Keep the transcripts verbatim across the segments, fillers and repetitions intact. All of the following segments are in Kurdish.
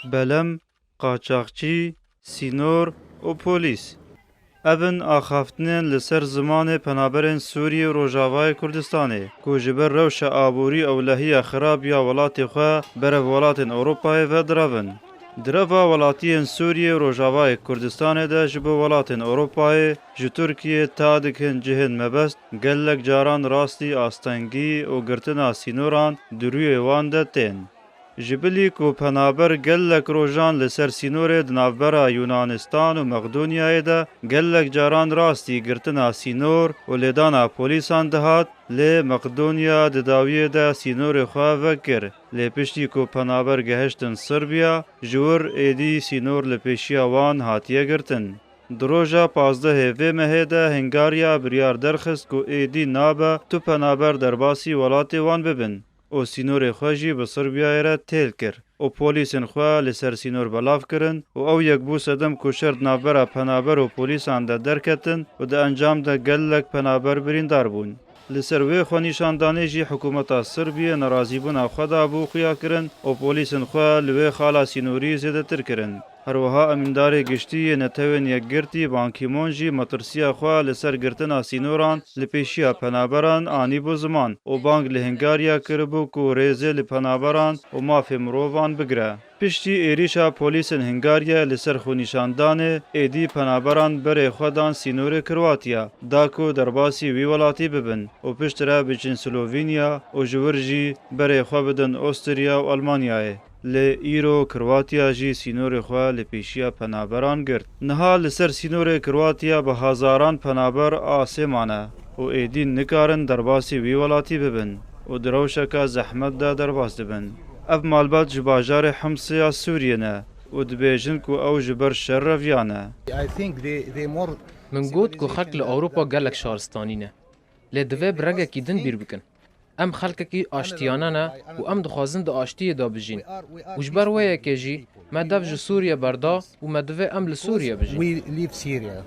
Belem, qaçaxçî, sînor û polîs. Ev in axaftinên li ser zimanê penaberên Sûriyê û Rojavayê Kurdistanê, ku ji ber rewşa aborî ewlehiya xirab ya welatê xwe berev welatên Ewropayê ve direvin. Direva welatiyên Sûriyê û Rojavayê Kurdistanê de ji bo welatên Ewropayê, ji Tirkiyê ta dikin cihên mebest, gelek caran rastî astengî û girtina sînoran di rûyê wan de tên. Ji bilî ku penaber gelek rojan li ser sînorê di navbera Yunanistan û Meqdonyayê de gelek caran rastî girtina sînor û lêdana polîsan dihat, lê Meqdonya di dawiyê de sînorê xwe vekir. Lê piştî ku penaber gehiştin Sirbiya, ji wir êdî sînor li pêşiya wan hatiye girtin. Di roja pazdehê vê mehê de Hingariya biryar derxist ku êdî nabe tu penaber derbasî welatê wan bibin û sînorê xwe jî bi Sirbiyayê re têl kir û polîsên xwe li ser sînor belav kirin û ew yek bû sedem ku şer di navbera penaber û polîsan de derketin û di encam de gelek penaber birîndar bûn. Li ser wê xwenîşandanê jî hikûmeta Sirbiyê nerazîbûna xwe dabû xuya kirin û polîsên xwe li wê xala sînorî zêdetir kirin. Her wiha emîndarê giştî yê Netewên Yekgirtî Ban Ki-moon jî metirsiya xwe li ser girtina sînoran li pêşiya penaberan anîbû ziman û bang li Hingariya kiribû ku rêzê li penaberan û mafê mirovan bigire. Piştî êrîşa polîsên Hingariya li ser xwenîşandanê, êdî penaberan berê xwe dan sînorê Kroatiya, da ku derbasî wî welatî bibin û piştre biçin Slovenya û ji wir jî berê xwe bidin Ostriya û Elmanyayê. Lê îro Kroatiya jî sînorê xwe li pêşiya penaberan girt. Niha li ser sînorê Kroatiya bi hezaran penaber asê mane û êdî nikarin derbasî wî welatî bibin û di rewşeke zehmet de derbas dibin. Ev malbat ji bajarê Himsê ya Sûriyê ne û dibêjin ku ew ji ber şer reviyane. I think they, they more Min got ku xelk li Ewropa gelek şaristanî ne. Lê divê bi rengekî din bîr bikin. Em xelkekî aştiyane ne û em dixwazin di aştiyê de bijîn. Û ji ber wê yekê jî me dev ji Sûriye berda û me divê em li Sûriye bijîn. We leave Syria.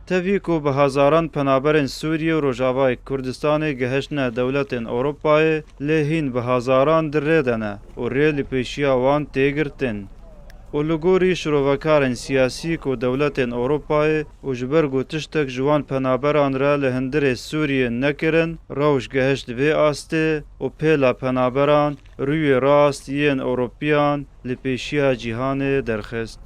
Tevî ku bi hezaran penaberên Sûriye û Rojavayê Kurdistanê gehiştine dewletên Ewropayê, lê hîn bi hezaran di rê de ne û rê li pêşiya wan tê girtin. Û li gorî şirovekarên siyasî ku dewletên Ewropayê û ji ber ku tiştek ji wan penaberan re li hundirê Sûriyê nekirin, rewş gehişt vê astê û pêla penaberan rûyê rast yên Ewropiyan li pêşiya cîhanê derxist.